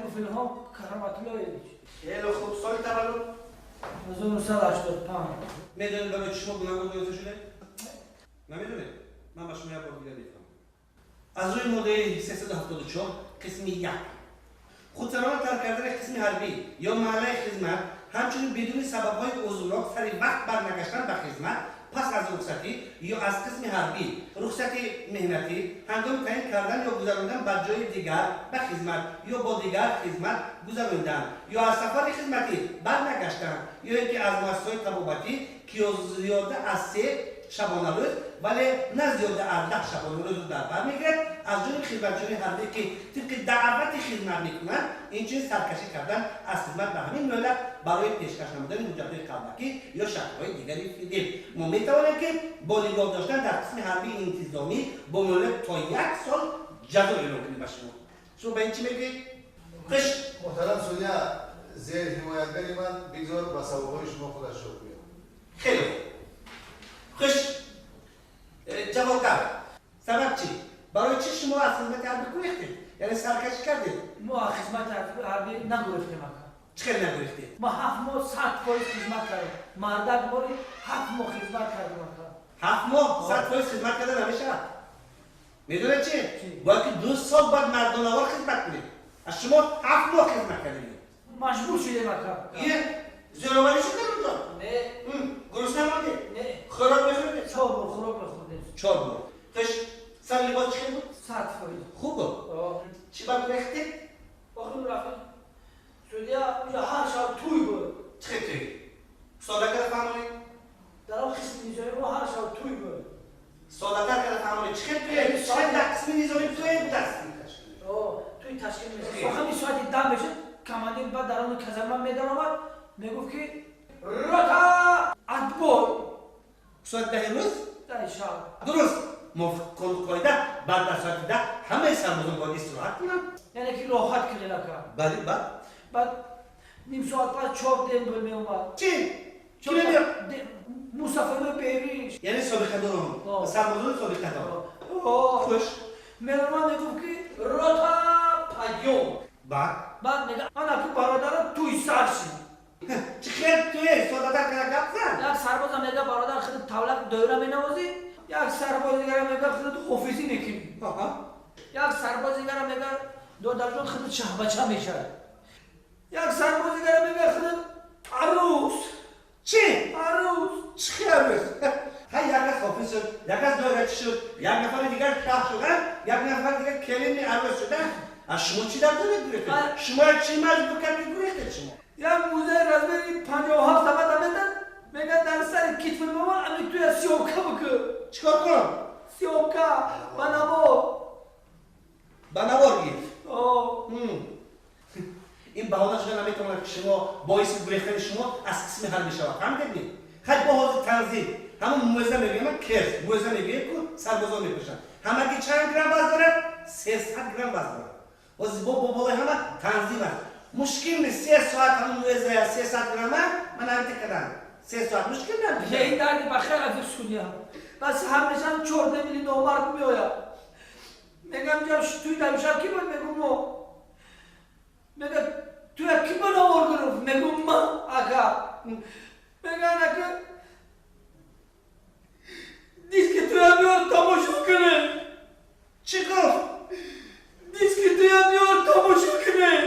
Шарипов Илҳом Кароматуллоевич. Хеле хуб. Соли таваллуд? 1985. Медонед, барои чӣ шумо гунаҳгор дониста шудед? Намедонед? Ман ба шумо як бор дигар мефаҳмам. Аз рӯи моддаи 374 қисми 1, худсарона тарк кардани қисми ҳарбӣ ё маҳаллаи хизмат, ҳамчунин бидуни сабабҳои узрнок сари вақт барнагаштан ба хизмат пас аз рухсатӣ ё аз қисми ҳарбӣ, рухсати меҳнатӣ, ҳангоми таъин кардан ё гузаронидан ба ҷои дигар ба хизмат ё бо дигар хизмат гузаронидан ё аз сафари хизматӣ барнагаштан ё ин ки аз муассисаҳои табобатӣ, ки ё зиёда аз 3 шабонарӯз, вале на зиёда аз 10 шабонарӯзро дар бар мегирад, аз ҷониби хизматчиёни ҳарбӣ, ки тибқи даъвати хизмат мекунанд, инчунин саркашӣ кардан аз хизмат ба ҳамин муҳлат барои пешкаш намудани ҳуҷҷатҳои қалбакӣ ё шаклҳои дигари фиреб, мо метавонем, ки бо нигоҳ доштан дар қисми ҳарбии интизомӣ бо муҳлат то як сол ҷазо эълон кунем ба шумо. Шумо ба ин чӣ мегӯед? Қиш. Муҳтарам судья, зер ҳимоятгари ман бигзор ба саволҳои шумо худаш ҷавоб гӯяд. Хеле хуб. Хуш, ҷавобгар, сабаб чӣ? Барои чӣ шумо аз хизмати ҳарбӣ гурехтед, яъне саркашӣ кардед? Мо аз хизмати ҳарбӣ нагурехтем, ака. Чӣ хел нагурехтед? Мо 7 моҳ 100% хизмат кардем. Мардак бори 7 моҳ хизмат кардем, ака. 7 моҳ 100% хизмат карда намешавад. Медонед чи? Чӣ? Бояд ки 2 сол бояд мардонавор хизмат кунед. Аз шумо 7 моҳ хизмат кардем. Маҷбур шудем, ака. Е, зӯроварӣ шуд дар онҷо? Не. Гурусна мондед? Не. Хӯрок мехӯрдед? Чор бор хӯрок мехӯрдем. Чор бор. Хуш, сар либос чӣ хел буд? 100%. Хуб буд? Чӣ ба гурехтед? Охир рафиқ судья, уҷа ҳар шаб тӯй буд. Чӣ хел тӯй? Содда карда фаҳмонед. Дар он қисми низомӣ мо ҳар шаб тӯй буд. Соддатар карда фаҳмонед, чӣ хел тӯй? Чӣ хел дар қисми низомӣ тӯй будааст? Тӯй ташкил мешуд. Ҳамин соати 10 мешуд, командир баъд дар он казарма медаромад, мегуфт, ки рота отбой. Соати 10-и рӯз? Даҳи шаб. Дуруст, мувофиқи қонун қоида баъд аз соати 10 ҳамаи сарбозон бояд истироҳат кунанд. Яъне ки роҳат кунед, ака. Бале, баъд? Баъд ним соат пас чор дембел меомад. Чӣ? Чӣ мемеяд? Мусафирои бериш. Яъне собиқадорон, сарбозони собиқадор. Хуш. Меомад, мегуфт, ки рота подъём. Баъд? Баъд мега, ана ки бародаро, тӯй сар шид. Чӣ хел тӯй? Соддатар карда гап зан. Як сарбозам мега, бародар, худат тавлак доира менавозӣ. Як сарбоз дигара мега, худат ҳофизӣ мекунӣ. Як сарбоз дигара мега, додарҷон, худат шаҳбача мешавад. Як сарбоз дигара мега, худат арӯс. Чӣ? Арӯс. Чӣ хел арӯс? Ҳай, як кас ҳофиз шуд, як кас доирачӣ шуд, як нафари дигар шаҳ шуда, як нафари дигар келини арӯс шуда. Аз шумо чӣ дар доред гурехтед? Шумо чӣ маҷбур кард, ки гурехтед шумо? Як музаи размери 57 сабата медад, мега, дар сари китфи мама ами туя съёмка бикун. Чӣ кор кунам? Съёмка ба навор. Ба навор гир. Ин баҳона шуда наметавонад, ки шумо боиси гурехтани шумо аз қисми ҳарбӣ шавад. Фаҳмидед? Хай, бо ҳозир танзим ҳамон мӯза мегӯям, керс мӯза мегӯем, ку сарбозон мепӯшанд, ҳамагӣ чанд грамм вазн дорад? 300 грамм вазн дорад. Ҳозир бо болои ҳама танзим аст, мушкил нест. 3 соат ҳамон мӯза 300 грамма ман ҳамта кардам, 3 соат мушкил Ин набуд. дарди ба хел, рафиқ судья. Бас ҳамешам чор дембели номард меояд. Мегам, ҷа туй дар шаб ки буд? Мегум, мо. Мега, туя ки ба навор гирифт? Мегум, ман, ака. Мега, ака, диски туя биёр, тамошо кунем. Чӣ гуфт? Диски туя биёр, тамошо кунем.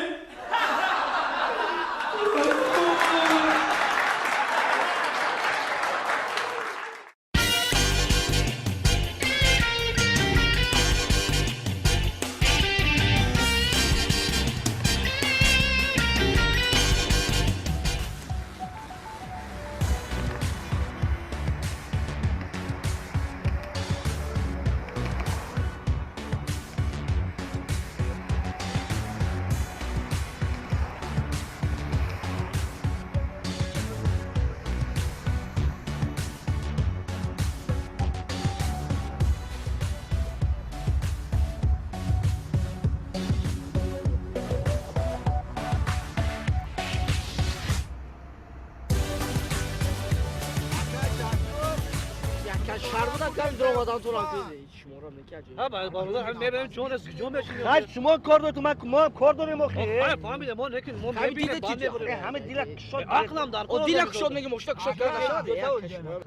ҳа бародар, ҳам мебарем ҷон аст, ҷон мешинем. Ха шумо кор доред, ма мо кор дорем охи. Ха фаҳмидем, мо лекин мо мебинем, банд мебарем. Ҳама дила кушод. Ақлам дар кор. Дила кушод мегем, ошта кушод карда нашад.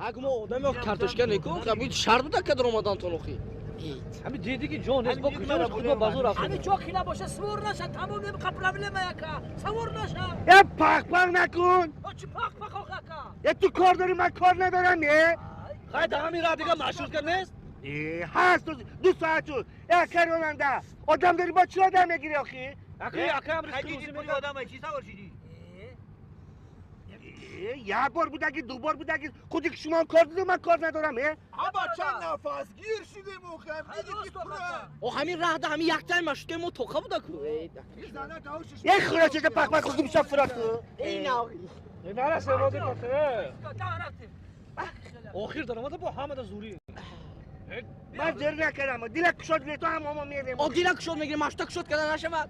Аг мо одами ох картошка некун, ҳами шарт буда кадар омадан тон охи. Ҳами диди ки ҷон нест, бо куҷо худ мо базор рафтем. Ҳами ҷо хила боша, савор наша, тамом нем қа проблема яка. Савор наша. Э пах пах накун. О чи пах пах ох яка. Э ту кор дорӣ, ман кор надорам, э. Хай да ҳамин раҳ дига маршрутка нест? Э ҳаст, 2 соат шуд. Э акай ронанда, одам дорӣ бо чӣ одам мегирӣ охи? Акай, акай амри рӯзӣ мегирад. Одам чӣ савор шидӣ? Як бор будаги, ду бор будаги, худи ки шумо кор доред, ман кор надорам, э? Аба чанд нафасгир шидем охи, диди ки пура. О ҳамин раҳда ҳамин яктаи маршрутка мо тоқа буда ку. Э хӯра чеша пах пах худум ша фура ку. Эй на. Нарасе роди кафе. Охир даромада бо ҳамада зурӣ. Ман зер накардам, дила кушод гиред, то ҳам омо мерем. О дила кушод мегирем, маршрутка кушод карда нашавад.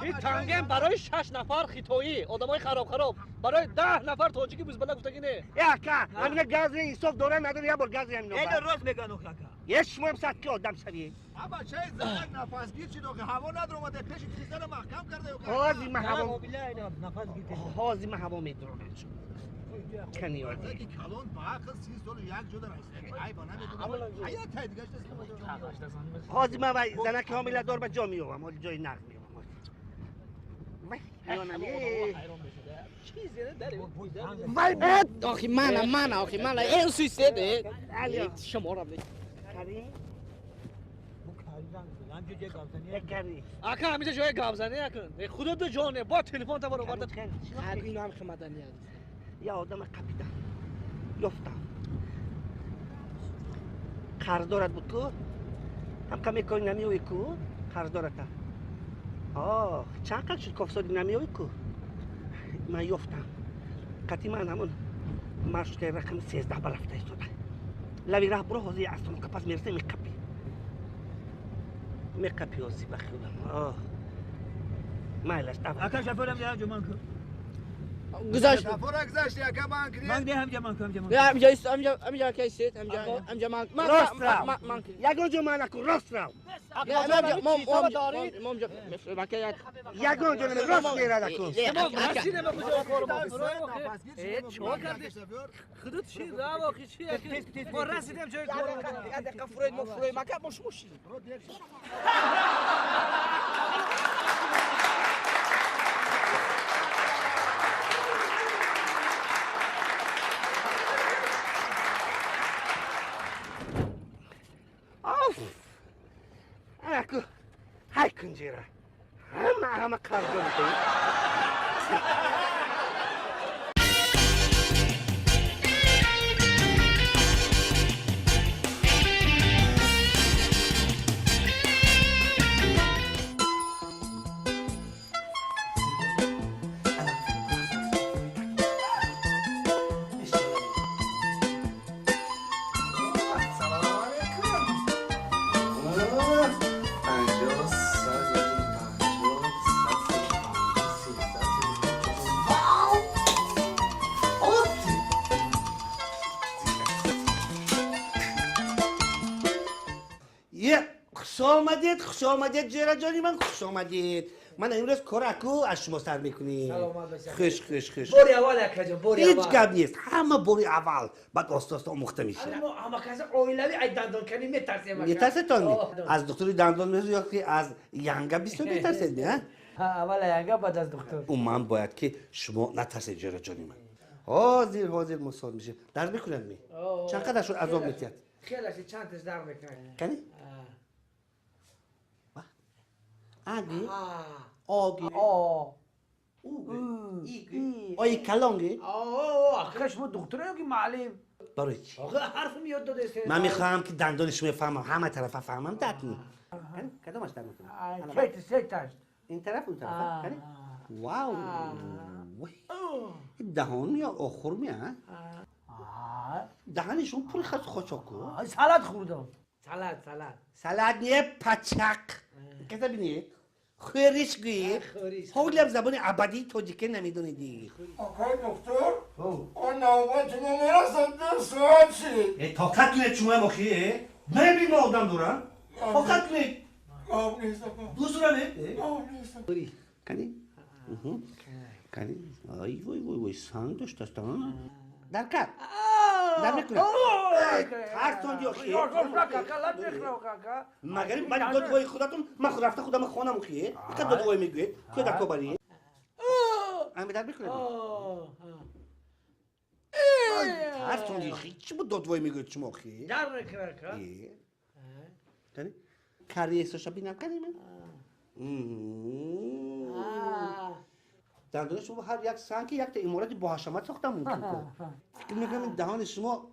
Ин тангем барои 6 нафар хитоӣ, одамои хароб хароб, барои 10 нафар тоҷики бузбала гуфтагӣ не. Э ака, ҳамина гази инсоф дора надора, як бор гази ҳамино. Э рост меган ох ака. Е шумоам садки одам шавӣ. Аба чай занак нафасгир шид охи, ҳаво надромада, пеши тризана маҳкам карда охи. Ҳози ма ҳаво. Ҳози ма ҳаво медронам. Кани калон ба ақл 30 сол як ҷода раиса. Ай ба намедонам. Ҳаят тай дигаш нест. Ҳози ма вай занаки ҳомиладор ба ҷо меёвам, ҳоли ҷои нағз меёвам. Вай охи мана, мана, охи мана, эн суисед, э. Шуморам. Кари? Ака ҳамиҷа ҷои гапзанӣ накун. Худо ду ҷоне, бо телефон та бароварда. Аг ино ҳам химаданӣ аст. Я одама қапидам. Ёфтам. Қарздорат буд ку? Ҳам каме кори намеёвӣ ку? Қарздората. Ох, чанд қад шуд кофсоди намеёвӣ ку? Ман ёфтам. Қатъи ман ҳамон маршруткаи рақами 13 ба рафта истода. Лави раҳ буро, ҳозир аз тонка пас мерасем, меқапӣ. Меқапӣ ҳозир ба хиёлам. Оҳ. Майлаш, давай. Ака шофёрам ҷа ҷуман ку. Гузашт. Шофёра гузашти, ака банк не? Банк не, ҳамҷа ман ку, ҳамҷа ман. Не, ҳамҷа ист, ҳамҷа, ҳамҷа ака истед, ҳамҷа, ҳамҷа ман. Рост рав. Ягон ҷо ман накун, рост рав. Ягон ҷо наме, рост мерада кун. Э, чӣ кардӣ? Худут чӣ рав охи чӣ? Мо расидем ҷои кор. Як дақиқа фуроед, мо фуроем, ака, мо шумо шидем. Аку, ҳай кунҷера. Ҳама ҳама қарздор мекунӣ. Хуш омадед, ҷераҷони ман, хуш омадед. Ман имрӯз кораку аз шумо сар мекунем. Хуш, хуш, хуш. Бори аввал, акаҷон, бори аввал. Ҳеҷ гап нест, ҳама бори аввал. Баъд оста-оста омӯхта мешавад. Мо ҳама каса оилавӣ аз дандонканӣ метарсем, ака. Метарсетон? Аз духтури дандон мезу ё ки аз янга бисёр метарсед, не? Ҳа, аввал янга, баъд аз духтур. Умуман бояд ки шумо натарсед, ҷераҷони ман. Ҳозир, ҳозир мо соз мешавем. Дард мекунад ми? Чанд қадар шуд азоб метиҳад? Хеле чанд таш дард мекунад. Кани? Аги, оги, о, уги, иги, ои калонги. Ака, шумо духтур ё ки муаллим? Барои чӣ? Охи ҳарф меёд додест. Ман мехоҳам ки дандони шумо фаҳмам, ҳама тарафа фаҳмам датни. Кадомаш дард мекунад? Сеташ. Ин тараф, он тараф? Кани? Вау! Даҳон мея, охур мея? Даҳани шумо пури хас хочоку? Салат хӯрдам. Салат, салат. Салат не, пачак. Каса бинед? Хӯриш гӯед. Ҳолиам забони абадии тоҷике намедонедӣ. Акай духтур, он навбати мо мерасад, 2 соат шид. Э, тоқат кунед шумоам охи, э? Мебли мо одам дорам. Фақат кунед. Об нест ака. Бузравед. Об нест. Кани? Кани? Ай вой вой вой, санг доштаст, а? Дар кар. Дар мекунад. Тарсонди охи. Магар ман додвои худатон, ман худ рафта худам хонам охи. Фақат додвой мегӯед. Куя дар кобарӣ? Ами дар мекунад. Тарсонди охи. Чӣ буд додвой мегӯед шумо охи? Дар мекунад ака. Кани? Кариесаша бинам кани ман? Дандони шумо ҳар як санги якта иморати боҳашамат сохта мумкин ку. Фикр мекунам ин даҳони шумо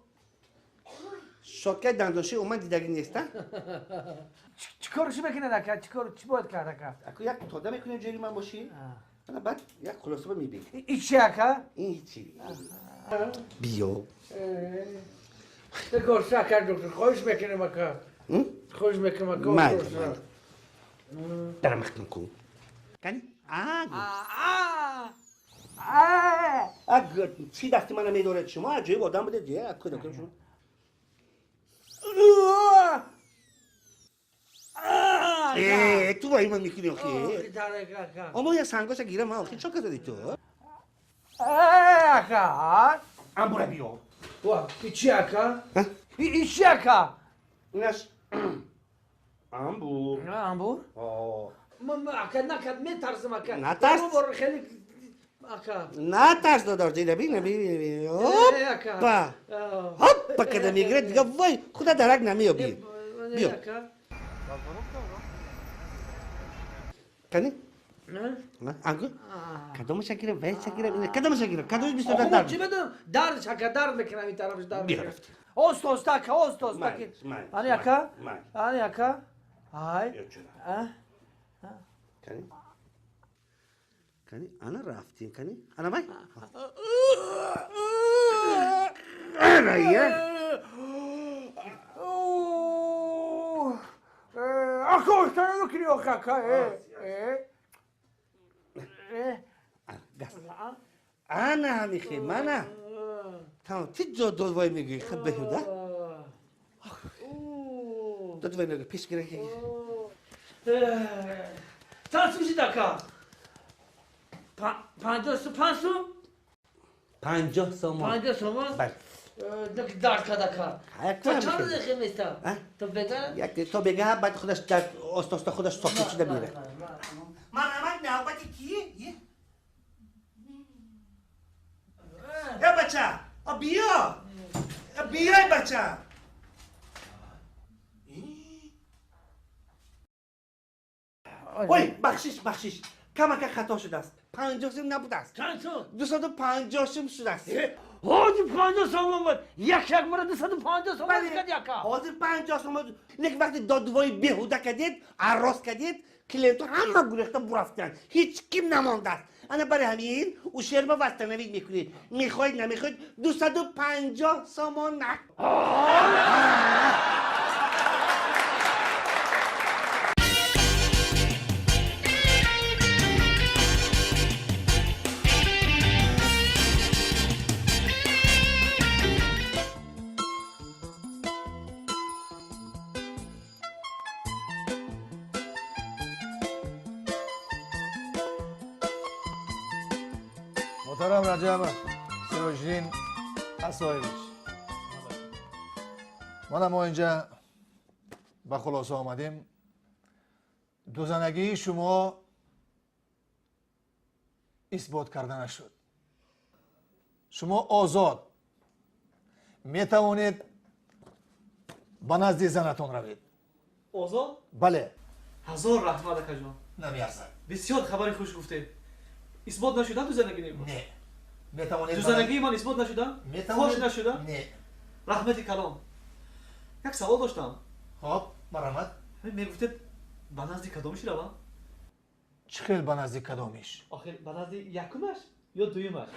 шоткаи дандоншии умуман дидагӣ нест, а? Чӣ корши мекунад ака? Чӣ кор чӣ бояд кард ака? Аку як тода мекунем ҷойи ман бошӣ. Ана баъд як хулосаба мебинем. Ин чи ака? Ин ҳичи. Биё. Горша ака доктор, хоҳиш мекунем ака. Хоҳиш мекунем ака. Майли, майли. Дарам хатм кун. Кани? Чӣ дасти мана медоред шумо? Аҷоиб одам будед, е? Аку доктор шумо. Ту ваи ман мекунӣ охи? Омо я сангоша гирам, охи, чо кардадӣ ту? Ака. Амбура биё. Ва, и чи ака? И чи ака? Инаш амбур. Амбур? Ака, нака, метарсам ака. Натарс. Хеле ака. Натарс, додор, дида бин, бин. Опа. Хоппа када мегирад, дига вой, худа дарак намеёбӣ. Биё. Кани? Ангу? Кадомаша гирам, вайша гирам, кадомаша гирам, кадомаш бисёртар дард? Чӣ медонам? Дард ака, дард мекунам ин тарафаш дард. Биё рафт. Оста, оста ака, оста, оста. Ани ака? Ани ака? Ай. Кани? Кани? Ана рафтем, кани? Ана вай? Ана я? Ака, оста накунӣ охи ака. Ана ҳамихе, мана. Тамом, ти додвой мегӯӣ, хаб беҳуда? Додвой мегӯӣ, пеш гира. Чанд сум шид ака? 55 сум? 50 сомон. 50 сомон? Бале. Дард кард ака. То чанд дақиқа местам? То бега? Як то бега, баъд худаш дар оста оста худаш сокит шуда мерад. Марҳамат, навбати ки? Э бача, биё. Биёй бача. Ой, бахшиш, бахшиш. Камака хато шудааст. 50 сум набудааст. Чанд сум? 250 сум шудааст. Ҳозир 50 сомон буд. Як як мара 250 сомон кард яка. Ҳозир 50 сомон. Лекин вақте додвои беҳуда кардед, арроз кардед, клиентҳо ҳама гурехта бурафтанд. Ҳеҷ ким намондааст. Ана барои ҳамин ушерба восстановить мекунед. Мехоҳед, намехоҳед, 250 сомон на. محترم رجب سراجدین صاحبش ما اینجا به خلاصه آمدیم. دوزنگی شما اثبات کرده نشد. شما آزاد می توانید به نزد زنتان روید. آزاد؟ بله. هزار رحمت اکا جان. نمیارزد. بسیار خبری خوش گفته. اثبات نشده دوزنگی نی؟ نه. میتوانید دوزنگی من اثبات نشده؟ میتوانید فاش نشده؟ نه. رحمت کلام. یک سوال داشتم. خب، مرحمت. میگفتید به نزد کدامش روم؟ چه خیلی به نزد کدامش؟ آخر به نزد یکمش یا دویمش؟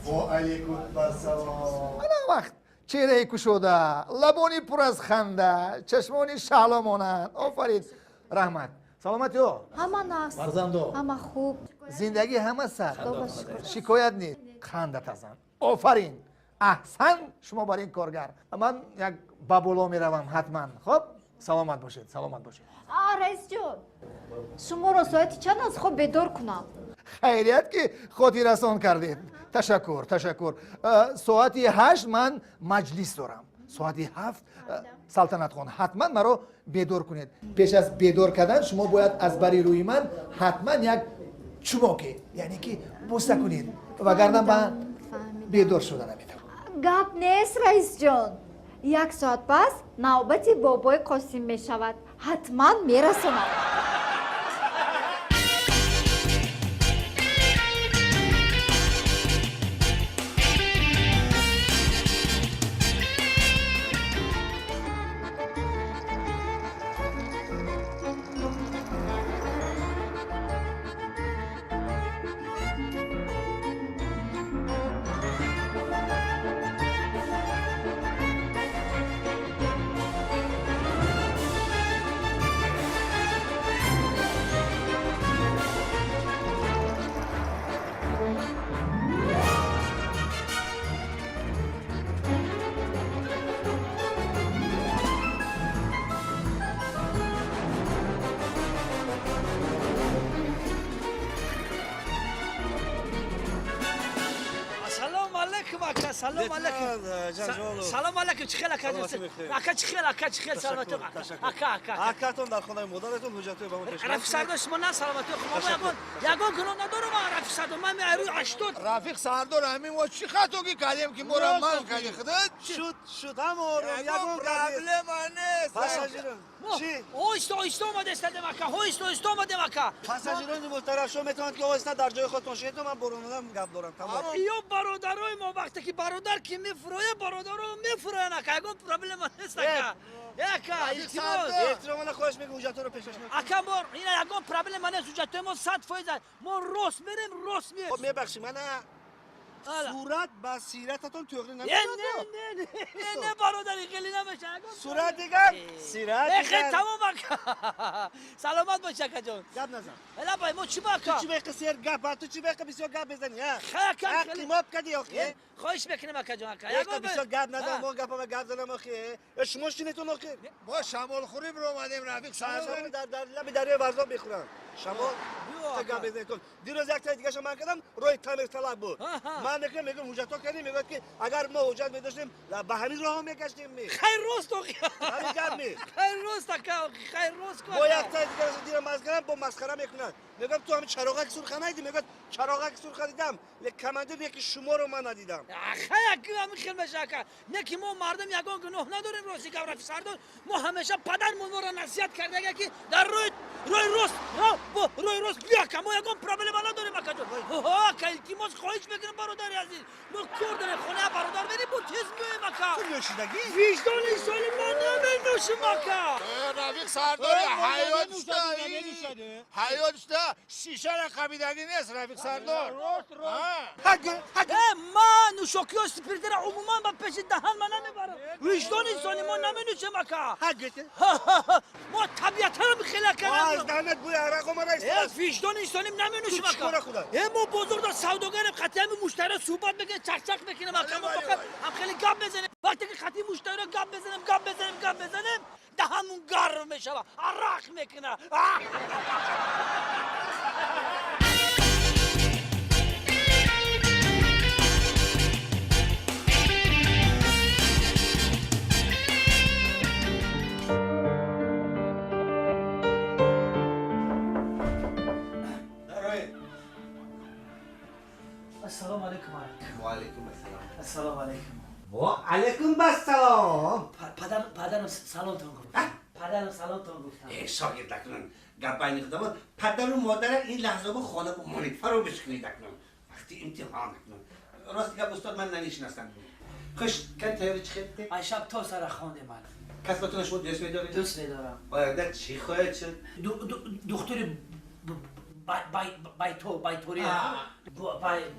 Ва алайкум ассалом. Ана вақт чеҳраи кушода, лабони пур аз ханда, чашмони шаҳло монанд. Офарин, раҳмат. Саломатиё? Ҳама нағз. Фарзандо? Ҳама хуб. Зиндагӣ ҳама сар. Худо ба шукр. Шикоят нест. Ханда тазан. Офарин. Аҳсан шумо бар ин коргар. Ман як ба боло меравам ҳатман. Хоб? Саломат бошед, саломат бошед. Раисҷон, шуморо соати чанд аз хоб бедор кунам? Хайрият ки хотиррасон кардед. Ташаккур, ташаккур. Соати 8 ман маҷлис дорам. Соати 7 Салтанатхон ҳатман маро бедор кунед. Пеш аз бедор кардан шумо бояд аз бари рӯи ман ҳатман як чумоке, яъне ки буса кунед, вагарна ман бедор шуда наметавонам. Гап нест, раисҷон. 1 соат пас навбати бобои Қосим мешавад. Ҳатман мерасонам. Салом алейкум. Салом алейкум. Чӣ хел ака? Ака чӣ хел, ака чӣ хел, саломатӣ. Ака, ака. Акатон дар хонаи модаратон ҳуҷҷатҳои ба мо пешкаш. Рафиқ Сардор, шумо на саломатӣ. Мо ягон гуноҳ надорам, Рафиқ Сардор. Ман рӯи 80. Рафиқ Сардор, ҳамин мо чӣ хатогӣ кардем ки моро манъ кардӣ худат? Шуд, шуд, ҳама ором, ягон проблема нест. Пассажирон, чӣ? Оҳиста, оҳиста омада истадем ака, оҳиста, оҳиста омадем ака. Пассажирони муҳтарам, шумо метавонед ки оҳиста дар ҷои худтон шинед, ман боронадам гап дорам. Тамом. Ё бародарои мо вақте ки бародар ки мефурояд, бародаро мефуроянд ака, ягон проблема нест ака. Ака, илтимос. Эҳтиромона хоҳиш мекунам ҳуҷҷатҳоро пешкаш мекунам. Ака, мо ина ягон проблема нест, ҳуҷҷатҳои мо 100%. Мо рост мерем, рост меоем. Хоб мебахшед, мана сурат ба сирататон тӯғри намешавад? Не, не, не, не, не, бародари, хеле намешавад. Сурат дигар, сират дигар. Тамом ака. Саломат бош акаҷон. Гап назан. Лабай, мо чӣ ба ака? Ту чӣ беқи сер гап, ту чӣ беқи бисёр гап мезанӣ, ҳа? Хай ака, хеле. Қимоб кардӣ охи? Хоҳиш мекунем акаҷон, ака. Ягон бисёр гап назан, мо гапама гап занам охи. Шумо шинетон охи. Мо шамолхӯрӣ биромадем, Рафиқ Сардор. Дар лаби дарёи Варзоб мехӯранд. Шамол гап мезанед. Дирӯз як таи дигаша ман кардам, роҳи тамирталаб буд. Ман мекунам, мегӯям ҳуҷҷатҳо кардем, мегӯяд ки агар мо ҳуҷҷат медоштем, ба ҳамин роҳҳо мегаштем ми. Хайр рост охи. Ҳамин гап ми. Хайр рост ака, охи, хайр рост ку. Бо як таи дигаша дирам маз кардам, бо масхара мекунад. Мегӯям ту ҳамин чароғаки сурха надидӣ? Мегӯяд чароғаки сурха дидам, лекин командир яки шуморо ман надидам. Хай ака, ҳамин хел меша ака. Не ки мо мардум ягон гуноҳ надорем, рости гап Рафиқ Сардор. Мо ҳамеша падармон моро насиҳат кардага ки дар роҳи рост, роҳи рост бия ака, мо ягон проблема надорем акаҷон. Ака, илтимос хоҳиш мекунам бародари азиз. Мо кор дорем, хонаи бародар мерем, бо тез меоем ака. Ту нӯшидагӣ? Виҷдони солим ман наменӯшам ака. Рафиқ Сардор, ҳаёт шуда, ҳаёт шуда, шишара қабидагӣ нест, Рафиқ Сардор. Ман нӯшокиҳо спиртера умуман ба пеши даҳан ман намебарам. Виҷдони солим мо наменӯшем ака. Мо табиатан хеле ака. Аз даҳанат бӯи арақ омада истодааст. Виҷдони солим наменӯшем ака. Мо бозор дар савдогарем, қатъи ҳамин муштариро суҳбат мекунем, чақчақ мекунем ака. Мо фақат ҳам хеле гап мезанем. Вақте ки қатъи муштариро гап мезанем, гап мезанем, гап мезанем, даҳанмон гарм мешавад, арақ мекунад. Ассалому алайкум. Ва алайкум ассалом. Ассалому алайкум. Ва алайкум ассалом. Падарам саломтон гуфт. Падарам саломтон гуфтам. Шогирд акнун гап байни худамон. Падару модарам ин лаҳза бо хона бимонед, фаромӯш кунед акнун. Вақти имтиҳон акнун. Рост гап устод ман нанишинастам. Хуш кан тайёри чӣ хел? Ай шаб то сара хондем ман. Касбатон шумо дӯст медоред? Дӯст медорам. Оянда чӣ хоҳед шуд? Духтури Байтор, байтори.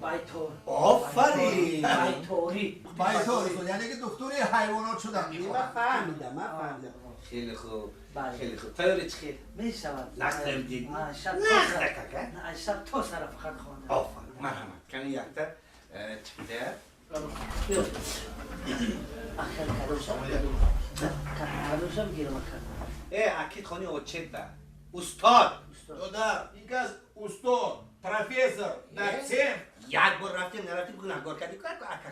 Байтор. Офарин. Байторӣ. Байтор, яъне ки духтури ҳайвонот шудан ман фаҳмидам, ман фаҳмидам. Хеле хуб. Бале. Хеле хуб. Тайёри чӣ хел? Мешавад. Нақд дидӣ? Шаб Нақд кака? На, шаб то сара фақат хонда. Офарин. Марҳамат. Кани якта чипта. Ахир кадом шаб гирам ака? Э, акид хони очет ба. Устод. Додар, ин кас устод, профессор, доцент. Як бор рафтем, нарафтем, гунаҳгор кардӣ, ака ака.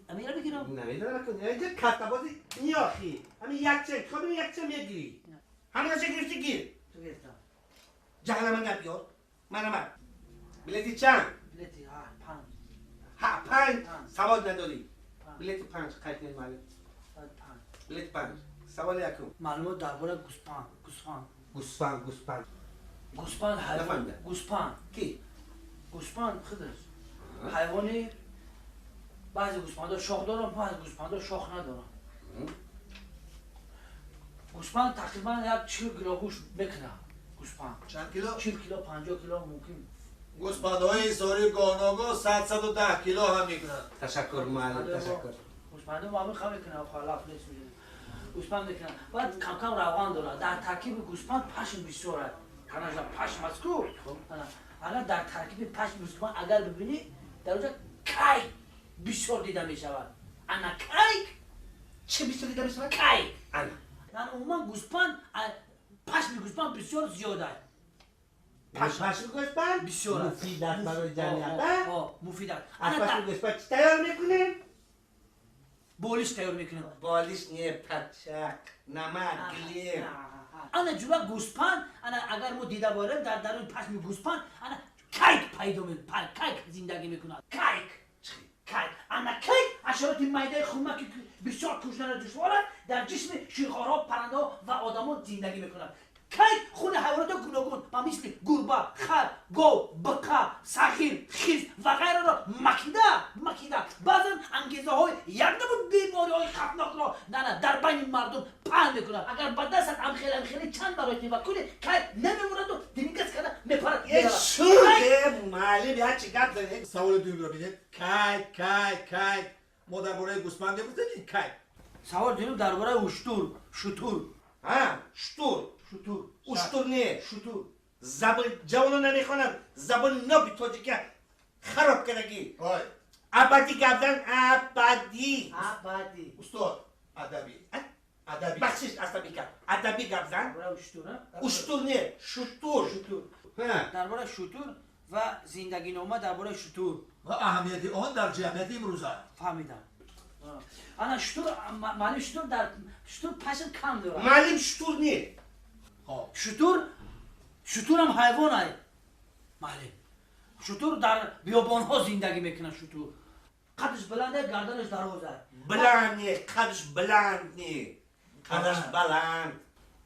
Амира бигирам. Намедонам кун. Инҷа каттабозӣ ниёхӣ. Ҳамин якча интихоб мекунӣ, якча мегирӣ. Ҳаминаша гирифтӣ, гир. Ту гирифтам. Ҷаҳлама набиёр. Манама. Билети чанд? Билети панҷ. Ҳа, панҷ. Савод надорӣ. Билети панҷ қайд кунед, муаллим. Панҷ. Билети панҷ. Саволи якум. Маълумот дар бораи гӯспанд, гӯсфанд. Гӯсфанд, гӯспанд. Гӯспанд ҳайвон. Нафаҳмидам. Гӯспанд. Ки? Гӯспанд худаш. Ҳайвони баъзе гӯспандҳо шох доранд, баъзе гӯспандҳо шох надоранд. Гӯспанд тақрибан як 40 кило гӯшт мекунад. Гӯспанд. Чанд кило? 40 кило, 50 кило мумкин. Гӯспандҳои ҳисорӣ гоҳногоҳ 100, 110 кило ҳам мекунанд. Ташаккур, муаллим, ташаккур. Гӯспандҳо маъмул хам мекунад, халаф нест. Гӯспанд мекунад. Баъд кам-кам равған дорад. Дар таркиби гӯспанд пашм бисёр аст. Канаҷа пашм аст ку? Агар дар таркиби пашми гӯспанд агар бибинӣ, дар онҷа кайк бисёр дида мешавад. Ана кайк. Чӣ бисёр дида мешавад? Кайк. Ана. Яъне умуман гӯспанд, пашми гӯспанд бисёр зиёд аст. Пашми гӯспанд бисёр аст. Муфид аст барои ҷамъият. Муфид аст. Аз пашми гӯспанд чӣ тайёр мекунем? Болиш тайёр мекунем. Болиш не, пачак, намак, гилем. Ана ҷура гӯспанд, ана агар мо дида борем, дар даруни пашми гӯспанд ана кайк пайдо, кайк зиндагӣ мекунад. Кайк, кайк. Ана кайк ҳашароти майдаи хумаки бисёр куштана душвор аст, дар ҷисми ширхорҳо, паррандаҳо ва одамон зиндагӣ мекунад. Кайк хуни ҳайвоноти гуногун ба мисли гурба, хар, гов, биқа, сағир, хирс ва ғайраро макида макида, баъзан ангезаҳои як намуд бемориҳои хавфнокро нана дар байни мардум паҳн мекунад. Агар ба дастат амхел амхели чанд маротиба кунӣ, кайк намемонаду дилингаз карда мепарад. Шуде, муаллим, як чи гап занед. Саволи дуюмро бинед. Кайк, кайк, кайк. Мо дар бораи гӯспанд мегуфтем, ин кайк. Савол дуюм дар бораи уштур, шутур. Ҳа, шутур. Шутур. Уштур не. Шутур. Забон ҷавоно намехонанд, забони ноби тоҷика хароб кардагӣ. Ой. Абадӣ гап зан, абадӣ. Абадӣ. Устод, адабӣ, адабӣ. Бахшиш, асабӣ кард. Адабӣ гап зан. Бораи уштур. Уштур не, шутур. Шутур. Дар бораи шутур ва зиндагинома дар бораи шутур. Ва аҳамияти он дар ҷамъияти имрӯза. Фаҳмидам. Ана шутур, маълим, шутур, дар шутур пашм кам дорад. Маълим, шутур не. Шутур, шутурам ҳайвон ай, маълим. Шутур дар биёбонҳо зиндагӣ мекунад. Шутур қадаш баланда, гарданаш дароз ай. Баланд не, қадаш баланд не, қадаш баланд.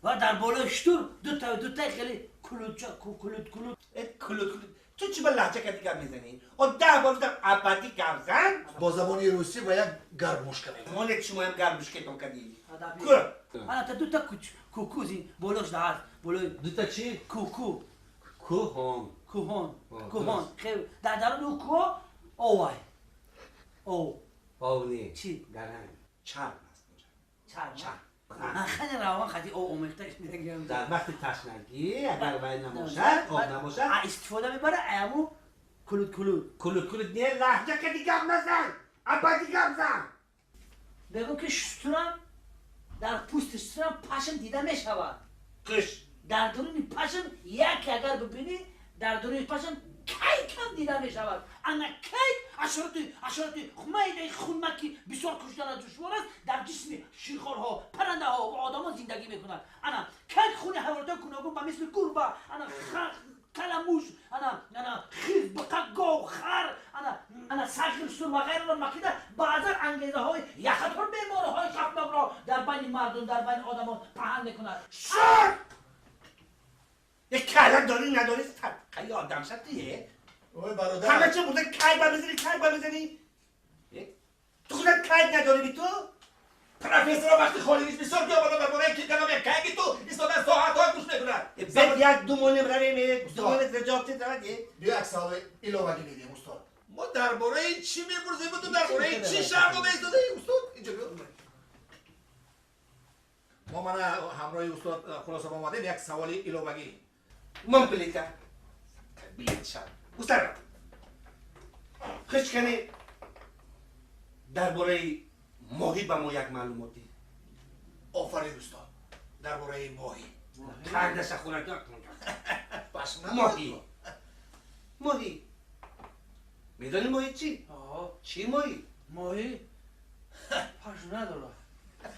Ва дар болои шутур дута дута хеле кулуча, кулут кулут. Кулут кулут. Ту чӣ ба лаҳҷа кардӣ гап мезанӣ? О, 10 бор гуфтам, абадӣ гап зан. Бо забони русӣ ва як гармошка мегӯяд. Монед, шумоям гармушкетон кардӣ. Ана та дута куку болош даҳаст, болои. Дута чӣ? Куку. Кӯҳон. Кӯҳон, кӯҳон. Дар даруни ӯ кӯҳ овай, ов. Ов не. Чӣ? Гаранг, чарм аст. Чарм, хеле равон хати об омехта. Дар вақти ташнагӣ, агар вай набошад, об набошад, истифода мебара аяму кулут кулут. Кулут кулут не, лаҳҷа кади гап назан, абадӣ гап зан. Бегӯ ки шутурам, дар пӯсти шутурам пашм дида мешавад. Қиш. Дар дуруни пашм яке агар бибинӣ, дар дуруни пашм кайкам дида мешавад. Ана кайк ҳашароти майдаи хунмаки бисёр куштана душвор аст, дар ҷисми ширхорҳо, паррандаҳо ва одамон зиндагӣ мекунад. Ана кайк хуни ҳайвоноти гуногун ба мисли гурба, ана каламуш, ана хирс, биқа, гов, хар, ана сағир, шутур ва ғайраро макида, баъзан ангезаҳои яхатор бемориҳои хавфнокро дар байни мардум, дар байни одамон паҳн мекунад. Шуд! Як кала дорӣ, надорӣ, қай одам шад тие. Ой, бародар. Ҳама чи бурда кай ба мезанӣ, кай ба мезанӣ. Ту худат кайк надорӣ би ту? Профессорро вақти холигиш бисёр биёбона дар бораи ки кадом як кайки ту истода соатҳо гӯш мекунад. Бед. як ду монем равем, ду монем ҷавоб тед. Биё як саволи иловагӣ медиҳем, устод. Мо дар бораи чӣ мепурсем? Ту дар бораи чӣ шарҳ дода истодаӣ, устод? Инҷо биё. Мо мана ҳамроҳи устод хулоса омадем, як саволи иловагӣ. Ман билета. Билет шав. Устод. Ҳеҷ кане дар бораи моҳӣ ба мо як маълумот дид. Офарин, устод. Дар бораи моҳӣ. Кардаша хӯрак. Моҳӣ. Моҳӣ. Медонӣ моҳӣ чӣ? Чӣ моҳӣ? Моҳӣ пашм надорад.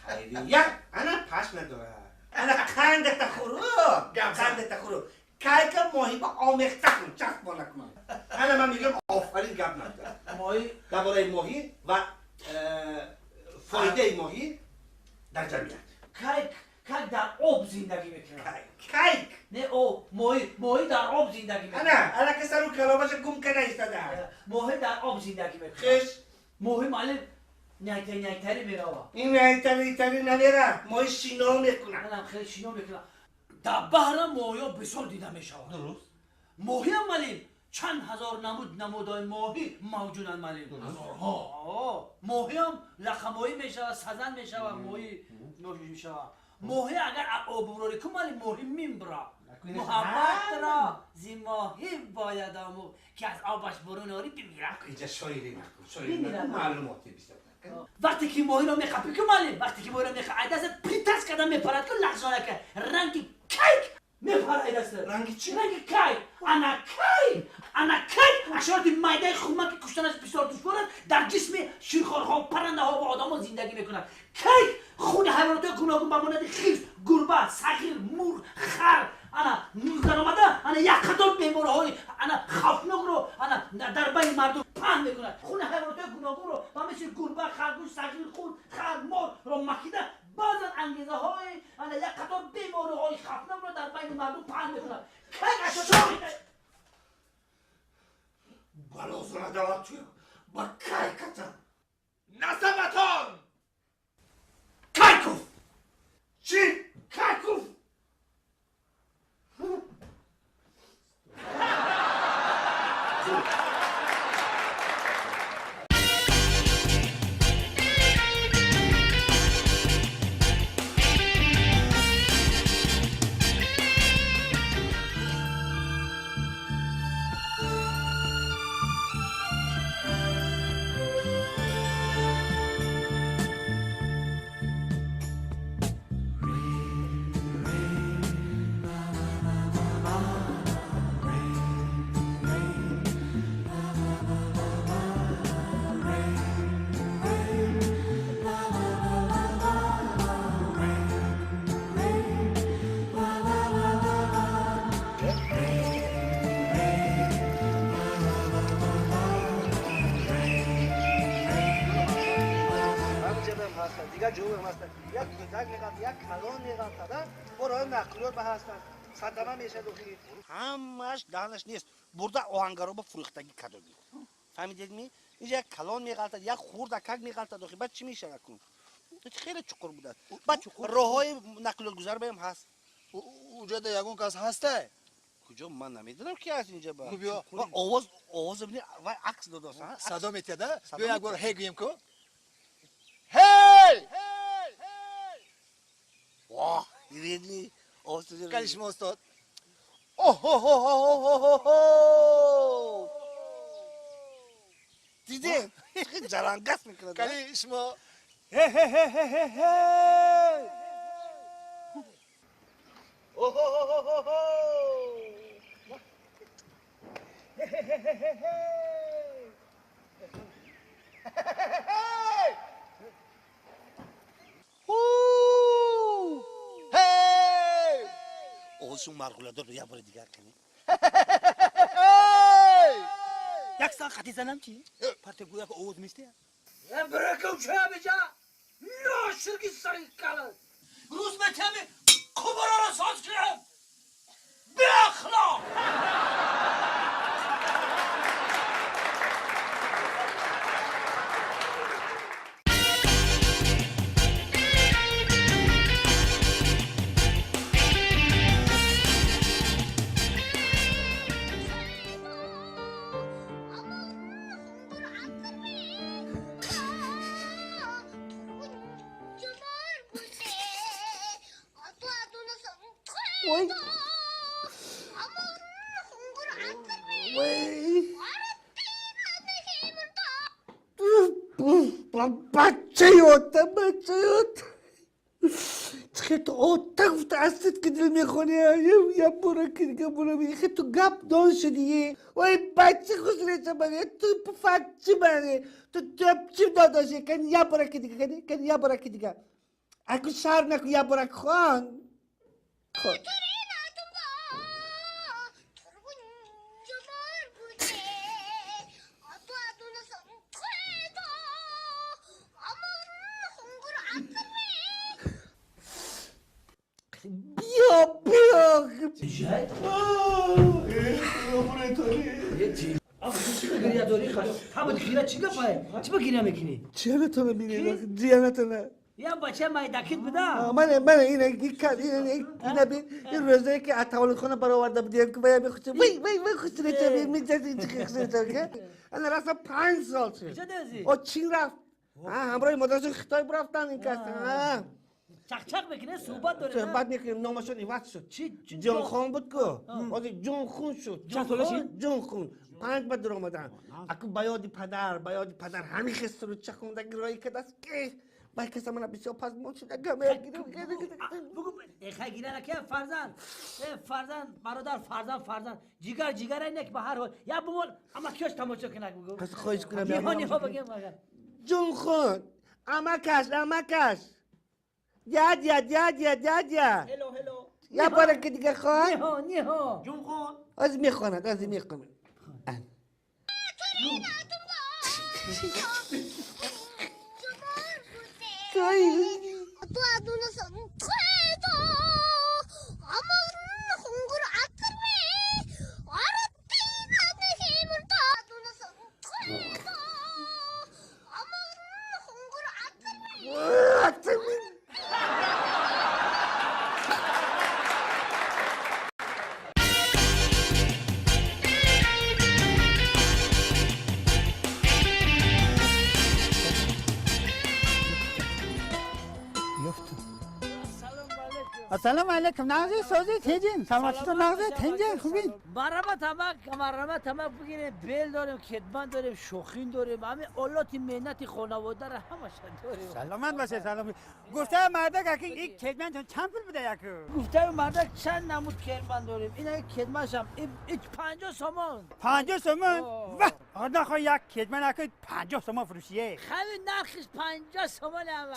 Хайрият, ана пашм надорад. Ана қандата хӯру, қандата хӯру. Кайка моҳӣ ба омехта кун, часпона кун. Ана ман мегӯям офарин, гап надорад. Моҳӣ дар бораи моҳӣ ва фоидаи моҳӣ дар ҷамъият. Кайк, кайк дар об зиндагӣ мекунад. Кайк. Не, об, моҳӣ, моҳӣ дар об зиндагӣ мекунад. Ана, алака сару каломаша гум кана истода. Моҳӣ дар об зиндагӣ мекунад. Хеш. Моҳӣ маълим няйтари няйтари меравад. Ин няйтари няйтари намерад, моҳӣ шино мекунад. Анам хеле шино мекунад. Дар баҳрам моҳиҳо бисёр дида мешавад. Дуруст. Моҳиам малим чанд ҳазор намуд намудҳои моҳӣ мавҷуданд малим. Ҳазорҳо. Моҳиам лақамоҳӣ мешавад, сазан мешавад, моҳӣ мешавад. Моҳӣ агар обурорӣ кун малим, моҳӣ мембра. Муҳаббатро зи моҳӣ бояд омӯхт, ки аз обаш бурун орӣ бимирад. Инҷа шоирӣ накун, шоирӣ накун, маълумоти бисёр. Вақте ки моҳиро меқапӣ ку малим, вақте ки моҳиро меқапӣ, ай дастат притас карда мепарад ку лағжонака, ранги кайк мепарад ай дастат. Ранги чӣ? Ранги кайк. Ана кайк, ана кайк ҳашароти майдаи хумак ки куштанаш бисёр душвор аст, дар ҷисми ширхорҳо, паррандаҳо ва одамҳо зиндагӣ мекунад. Кайк хуни ҳайвоноти гуногун ба монанди хирс, гурба, сағир, мурғ, хар ана даромада, ана як қатор бемориҳои ана хавфнокро ана дар байни мардум паҳн мекунад. Хуни ҳайвоноти гуногунро ба мисли гурба, харгӯш, сағир, худ, хар, морро макида, баъзан ангезаҳои ана як қатор бемориҳои хавфнокро дар байни мардум паҳн мекунад. Кайк балозора дават туя ба кайката насабатон кайкуф. Чӣ кайкуф? Ҳамааш даҳнаш нест, бурда оҳангароба фурӯхтагӣ кардагӣ. Фаҳмидедми? Инҷа як калон меғалтад, як хурдакак меғалтад. Охи баъд чӣ мешавад кун? Хеле чуқур будааст. Баъд роҳҳои нақлиётгузар баям ҳаст. Уҷода ягон кас ҳастай? Куҷо? Ман намедонам ки ҳаст инҷа. Ба овоз, овоз бини, вай акс додааст. Садо метиҳад, а? Биё як бор ҳей гӯем ку. Ҳей! Воҳ, дидедми? Кали шумо, устод. Оҳ-ҳо-ҳо-ҳо-ҳо-ҳо! Дидем? Ҷарангас мекунад. Кали шумо. Ҳе-ҳе-ҳе-ҳе-ҳе! Оҳ-ҳо-ҳо-ҳо-ҳо! Ҳе-ҳе-ҳе-ҳе! Овозшон марғуладор, як бори дигар кунӣ. Як сан хати занам чӣ? Парте гӯяк овоз меште? Бракам ча беҷа? Ноширки сари кала. Рӯз метами кубараро соз кунам. Беахлоқ! وای وای بچه یادم بچه یادم چه تو آتق گفته که دل میخونی یا برو که دیگه برو میخه تو گپ دان شدی وای بچه خوش ریچه بگه تو پفک بره تو چی داداشی کن یا برو که دیگه کن یا برو که دیگه اگه شهر نکن یا برو خان خان بیا بیا چی گریه داری همون گریه چی گپای چی با گریه میکنی چیانه تو میبینی جیانه تو نه یا بچه مایدکیت بوده من اینه اینه بین این روزایی که از تولد خونه برآورده بودیم که باید بخوشه وی وی وی خوشتره چه می‌زدی چه خوشتره که انا راست 5 سال شد او چین رفت همراه مادرشون خطای رفتن این کس چق چق میکنه صحبت داره صحبت میکنیم نامشون عوض شد چی جان خان بود که از جان خون شد چند سالشه جان خون 5 بعد در آمدن اكو بیاد پدر بیاد پدر همین خست رو چه خونده گرایی که دست که باید کس من بسیار پزمان شده گمه گیرم بگو خیلی گیره نکه فرزند فرزند برادر فرزند فرزند جیگر جیگر اینه که به هر حال یا بمول اما کیش تماشا کنه بگو پس خواهش کنم نیها نیها بگم جون خون امکش امکش دادیا دادیا دادیا هلو هلو یا برکه دیگه خان نیها نیها جون خون از میخواند از میخواند السلام علیکم نازی سازی تیجین سلامتی تو نازی تنجین خوبین مرحبا تمک مرحبا تمک بگیریم بیل داریم کتمان داریم شوخین داریم همه آلات مهنت خانواده را همش داریم سلامت باشه سلام گفته مردک که این کتمان چند پول بده یکو گفته مردک چند نمود کتمان داریم این کتمانش هم 50 سومان 50 سومان واه آدم خو یک کتمان که 50 سومان فروشیه خیلی نرخش 50 سومان هم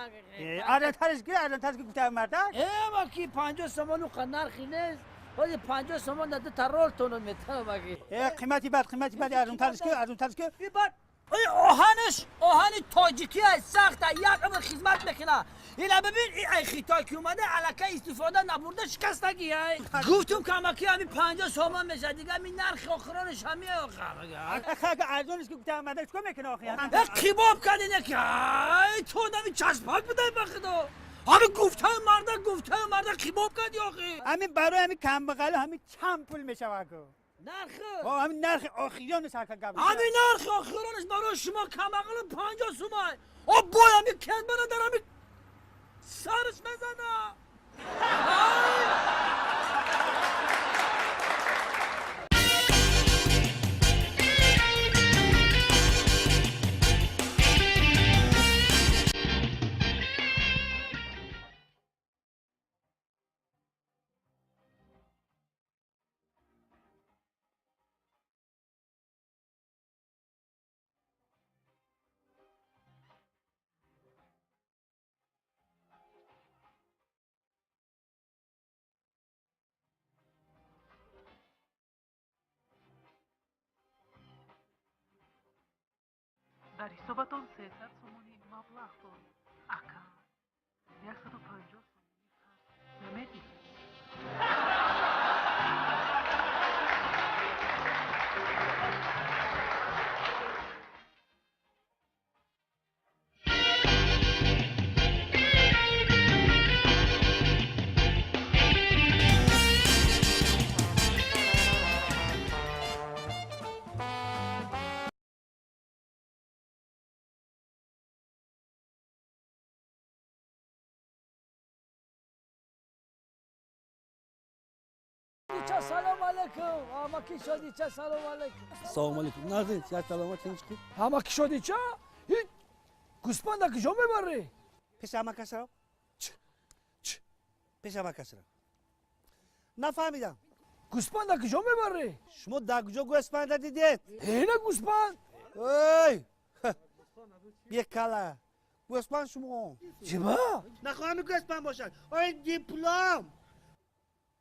آره ترش گیر آره ترش گفته مردک ای ما کی 50 سومان و نرخی نیست ولی 50 سومان ده ترول تونو میتونم بگی قیمتی بد قیمتی بد ارزون ترش که ارزون ترش که بعد ای آهنش آهن تاجیکی است سخته یک عمر خدمت میکنه اینا ببین این خیتای که اومده الکی استفاده نبرده شکستگی ای گفتم که امکی همین 50 سومان میشه دیگه همین نرخ آخرانش همین آخر خیلی ارزونش که گفتم اومده چیکار میکنه آخه کباب کردی که ای تو نمی چسبک بده به خدا همین گفته مرد گفته مرد کباب کردی آخه همین برای همین کم بغل همین چند پول میشه واکو نرخ همین نرخ آخریانش هر گپ همین نرخ آخریانش برای شما کم عقل 50 سومه او بای همین کند در همین سرش بزنه. дар ҳисобатон 300 сомонӣ маблағ доред. Ака, 150 сомонӣ қарз намедиҳед. Шодича, салом алейкум. Амаки Шодича, салом алейкум. Салом алейкум. Назин, я саломат ҳеч ки? Амаки Шодича? Гӯспанда куҷо мебарӣ? Пеши амакашро? Пеши амакашро. Нафаҳмидам. Гӯспанда куҷо мебарӣ? Шумо дар куҷо гӯспанда дидед? Ина гӯспанд. Ой! Бекала. Гӯспанд шумо. Чиба? Нахоҳам гӯспанд бошад. Ой, диплом.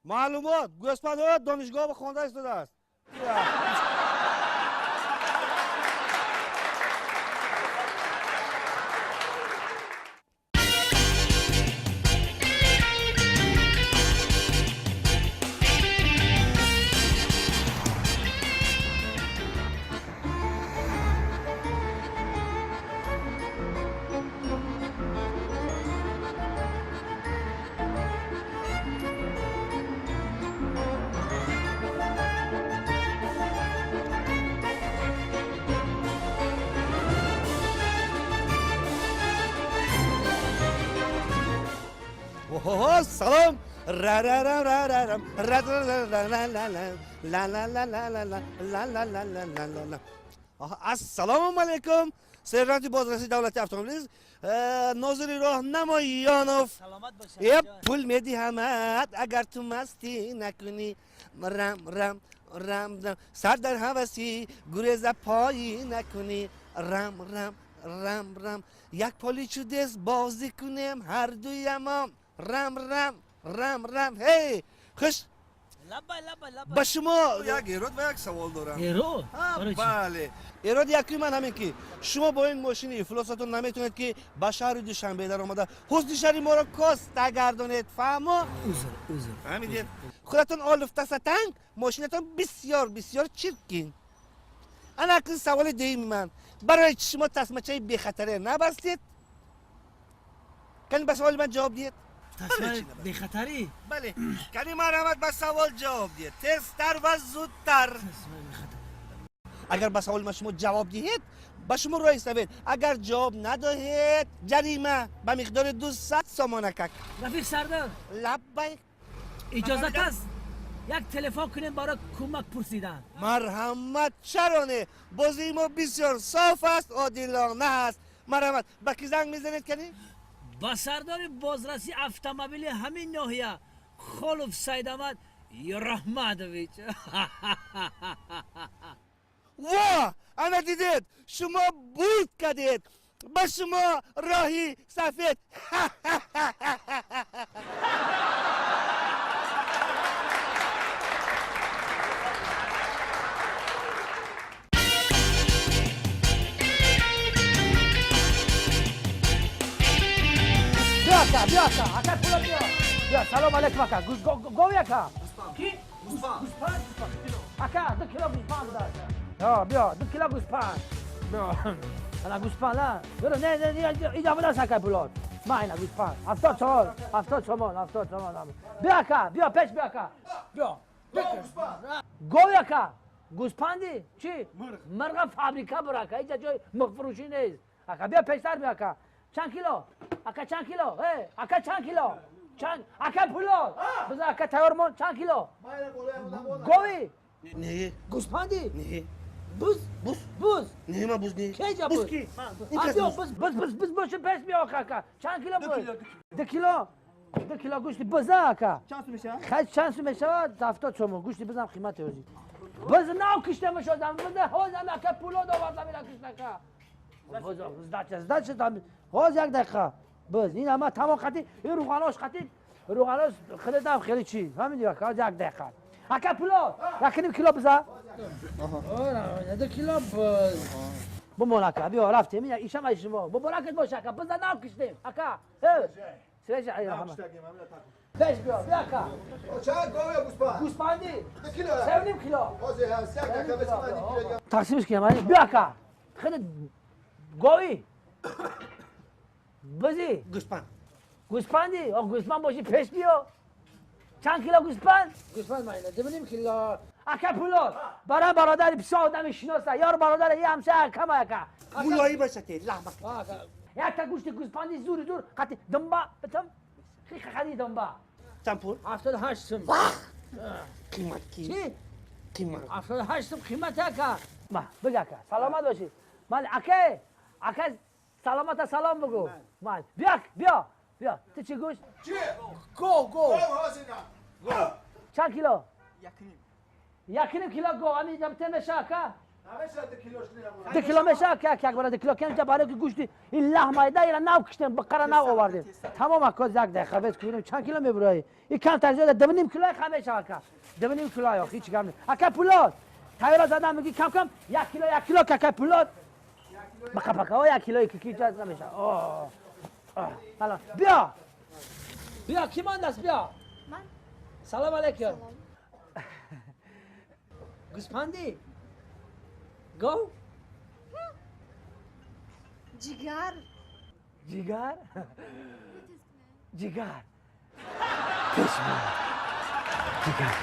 Маълумот, гӯспандҳо донишгоҳ хонда истодааст. Оҳо, салом. Ра-ра-ра-ра-ра-рам, ра-ра-ра-ра-ра-ра-ра, ла-ла-ла-ла-ла-ла, ла-ла-ла-ла-ла-ла. Оҳ, ассалому алайкум. Сержанти бозраси давлати автомобилист, нозири роҳ Намоёнов. Е, пул медиҳамад, агар ту мастӣ накунӣ. Рам, рам, рам, рам. Сар дар ҳавасӣ, гуреза поӣ накунӣ. Рам, рам, рам, рам. Як поли чудес бозӣ кунем ҳардуямон. Рам, рам, рам, рам. Ҳей, хуш. Ба шумо як эрод ва як савол дорам. Эрод? Бале. Эроди якуми ман ҳамин ки шумо бо ин мошини ифлосатон наметавонед ки ба шаҳри Душанбе даромада ҳусни шаҳри моро коста гардонед. Фаҳмо? Узр, узр. Фаҳмидед? Худатон олуфтасатанг, мошинатон бисёр бисёр чиркин. Ана акнун саволи дуюми ман. Барои чи шумо тасмачаи бехатаре набастед? Кани ба саволи ман ҷавоб диҳед. Тасмаи бехатарӣ? Бале. Кани марҳамат ба савол ҷавоб диҳед. Тезтар ва зудтар. Агар ба саволи ман шумо ҷавоб диҳед, ба шумо роҳи савед. Агар ҷавоб надоҳед, ҷарима ба миқдори 200 сомонакак. Рафиқ сардор. Лаббай. Иҷозат аст як телефон кунем барои кӯмак пурсидан? Марҳамат, чаро не? Бозии мо бисёр соф аст, одилона аст. Марҳамат, ба кӣ занг мезанед кани? Ба сардори бозраси автомобили ҳамин ноҳия Холов Сайдамад Раҳматович. Во, ана дидед, шумо бурд кардед. Ба шумо роҳи сафед. Биё ака, биё ака, ака пула биё. Биё, салом алейкум ака. Гови ака. Ки? Гӯспанд. Ака, 2 кило гӯспанд буда. Ҳа, биё, 2 кило гӯспанд. Биё. Ана гӯспанд, а? Биё, не, не, не, иҷа будааст ака пулот. Ма ина гӯспанд. 70 сомон, 70 сомон, 70 сомон. Биё ака, биё пеш биё ака. Биё. Гови ака. Гӯспанди? Чӣ? Мирға фабрика бур ака. Иҷа ҷои мирғфурӯшӣ нест. Ака, биё пештар биё ака. Чанд кило? Ака чанд кило? Э, ака чанд кило? Чанд? Ака пулот. Бизар ака тайёр мон. Чанд кило? Гови? Не. Гӯспанди? Не. Буз? Буз. Буз. Не, ман буз не. Кеҷа буз? Буз? Ки? Биё, буз, буз, буз, буз боша пеш биё ака. Чанд кило буз? 2 кило. 2 кило гӯшти буз ака. Чанд сум мешавад? Хай чанд сум мешавад? 70 сомон. Гӯшти бузам қимати ҳозир. Буз нав кишта мешавад. Буз ҳозир ака пулот овардам ина кишта ака. Буз, сдача, сдача там. Ҳозир як дақиқа. Буз, ин ҳама тамом қати, ин рӯғанош қати, рӯғанош хеле хеле чиз. Фаҳмидӣ ака? Ҳозир як дақиқа. Ака пулот, 1.5 кило биза. 2 кило буз. Бумон ака, биё рафтем. Ин ишам ай шумо. Муборакат боша ака. Биза нав киштем. Ака. Свежа ай раҳмат. Пеш биё, биё ака. Чанд гови гӯспанд? Гӯспанди? 2 кило. 3.5 кило. Ҳозир ҳаст, як дақиқа бис ман 2 кило. Тақсимш кунем, биё ака. Хеле гови. Бузи? Гӯспанд. Гӯспанди? О, гӯспанд боши пеш биё. Чанд кило гӯспанд? Гӯспанд майна, 2.5 кило. Ака пулот, барои бародари бисёр одами шиноса, ёр бародари и ҳамсоя акама ака. Мулоим бошад, лаҳма. Якта гӯшти гӯспанди зури зур, қати думба, битам. Хи хади думба. Чанд пул? 78 сум. قیمت کی؟ چی؟ قیمت 78 سوم قیمت اکا. ما بگو اکا، سلامت باشی. من اکا، اکا سلامت، سلام بگو. من بیا بیا بیا. تو چی گوشت؟ چی؟ گو گو. گو. چند کیلو؟ 1.5 کیلو گو. همین جمع میشه اکا؟ 2 کیلو میشه که یک بار 2 کیلو کم برای که گوشت این لحمه ده نو کشتیم بقره نو آوردیم. تمام اکا یک دقیقه بس کنیم چند کیلو میبرای؟ این کم تر زیاد 2.5 کیلو خمه میشه اکا. 2.5 کیلو یا هیچ کم نیست. اکا پولاد تایرا زدم میگی کم کم 1 کیلو 1 کیلو کاکا پولاد بقا بقا 1 کیلو کی جاز نمیشه. اوه سلام. بیا بیا کی ماند است؟ بیا. من. سلام علیکم. گوسپندی گو؟ جگر. جگر؟ جگر. پشما. جگر.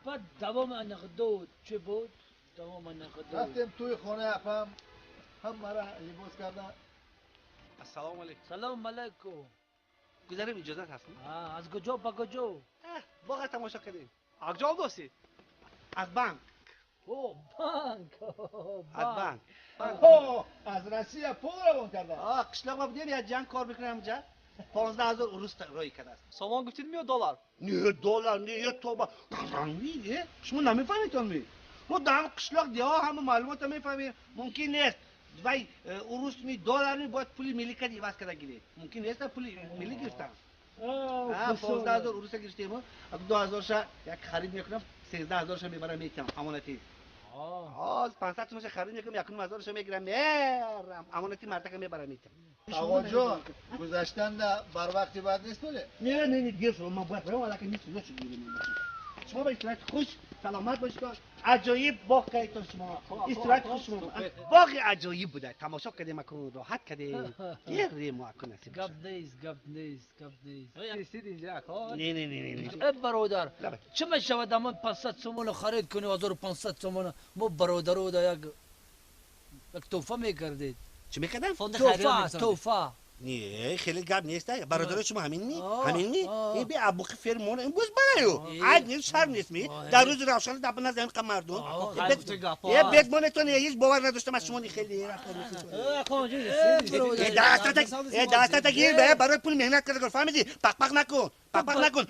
بعد دوام نقدو چه بود؟ دوام نقدو. رفتیم توی خانه اپم هم مرا لباس کردن. السلام علیکم. سلام علیکم. گذرم اجازه هست؟ از کجا با کجا؟ باغ تماشا کردیم. از کجا دوستی؟ از بانک. او بانک. از بانک. او از روسیه پول روان کردن. قشلاق ما بودیم یا جنگ کار میکنم اونجا. 15,000 روس رای کرده است. سامان گفتید میاد دلار. نه دلار نه یه توبه. رنگی شما نمیفهمید می. ما در قشلاق ده ها همه معلومات میفهمیم. ممکن نیست. وای روس می دلار می باید پول ملی کردی عوض کرده گیری. ممکن نیست پول ملی گرفتن. 15,000 روس گرفتیم. 2,000 شا یک خرید میکنم 13,000 شا میبرم میتم امانتی. از 500 تومن خرید میکنم 1,500 شا میگیرم میرم امانتی مردک میبرم میتم. آقا جان گذشتن بر وقتی بعد نیست بله؟ نه نه نه دیر شد من باید برم ولی نیست نشد. شما به استراحت خوش سلامت باشید. عجایب باغ کردید شما. استراحت خوش شما. باغ عجایب بوده. تماشا کردیم اکنون راحت کردیم. یه ما اکنون نصیب گپ نیست گپ نیست گپ نیست. رسید اینجا کار. نه نه نه نه. ای برادر چه میشود من 500 تومان خرید کنی 1500 تومان ما برادرو دا یک تحفه میکردید. چی میکردم؟ توفا توفا. نه خیلی گپ نیست برادر شما همین نی همین نی این به ابوخ فرمون این بوز برایو عاد نیست شرم نیست می در روز روشن دب نزد این مردم یه بدمونتون هیچ باور نداشتم از شما خیلی رفتار دست گیر به برای پول مهنت کرده فهمیدی پق پق نکن پق پق نکن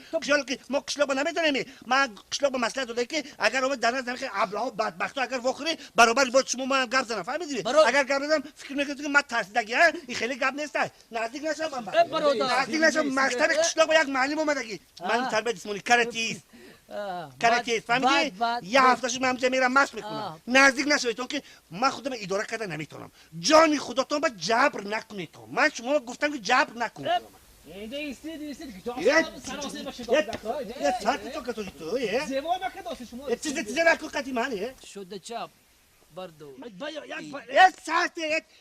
ما قشلاق نمیدونیم من قشلاق مسئله داده که اگر اومد در نظر خیلی ابله‌ها بدبخت‌ها اگر واخری برابر با شما من گپ زنم فهمیدی اگر گپ زدم فکر می‌کنید که من ترسیدگی این خیلی گپ نیست نزدیک نشم نزدیک نشم مکتب قشلاق با یک معلم اومدگی من تربیت جسمانی کراتیست کراتیست فهمیدی یه هفته شد من همینجا میرم مشق میکنم نزدیک نشوید که من خودم اداره کردن نمیتونم جانی خداتون با جبر نکنید من شما گفتم که جبر نکنید اینجا ایستید ایستید که یه ساعت تو که تو یه زیبا مکه داشت شما یه چیز چیز نکن قطعی من یه شده چپ بردو یه ساعت